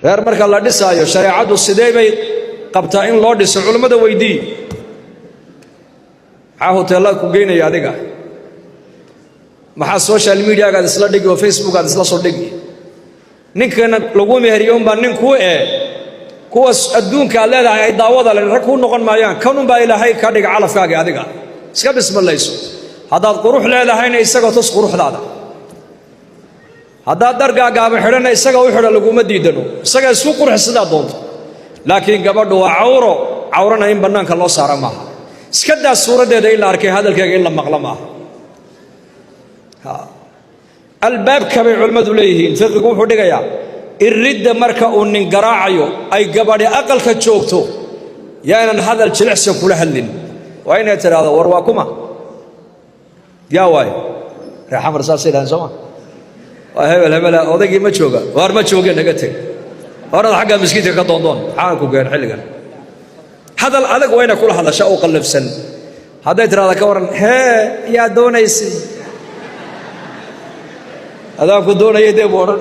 Reer marka la dhisaayo, shareecaddu sidee bay qabtaa in loo dhiso? Culummada weydii. Maxaa hoteellaad ku geynaya adiga? Maxaa social mediagaad isla dhigi oo Facebookaad isla soo dhigi? Ninkana lagu meheriyo unbaa nin kuu ee kuwaas adduunka aad leedahay ay daawada len rag kuu noqon maayaan. Kanunbaa Ilaahay ka dhiga calafkaagii. Adiga iska bismallayso. Haddaad qurux leedahayna, isaga tus quruxdaada. Haddaad dhar gaagaaban xidhanna, isaga u xidha, laguma diidano. Isaga isku qurxi sidaa doonto. Laakiin gabadhu waa cawro, cawrana in bannaanka loo saara maaha. Iska daa suuraddeeda in la arkay, hadalkeega in la maqlo maaha. Albaabka bay culimmadu leeyihiin, fiqigu wuxuu dhigayaa, iridda marka uu nin garaacayo ay gabadhi aqalka joogto, yaanan hadal jilicsan kula hadlin. Waa inay tidhaahdo, "War waa kuma? Yaa waayo?" Reer Xamar saasay dhahaan, soo ma? "Waa hebel hebela." "Odaygii ma jooga?" "Waar ma jooge, naga teg. Horada xagga miskiinka ka doondoon. Maxaa ku geen xilligan?" Hadal adag waa inay kula hadashaa oo qallafsan. Hadday tidhahda ka waran, "Hee, yaa doonaysay?" "Adaan ku doonayay dee," buu odhan.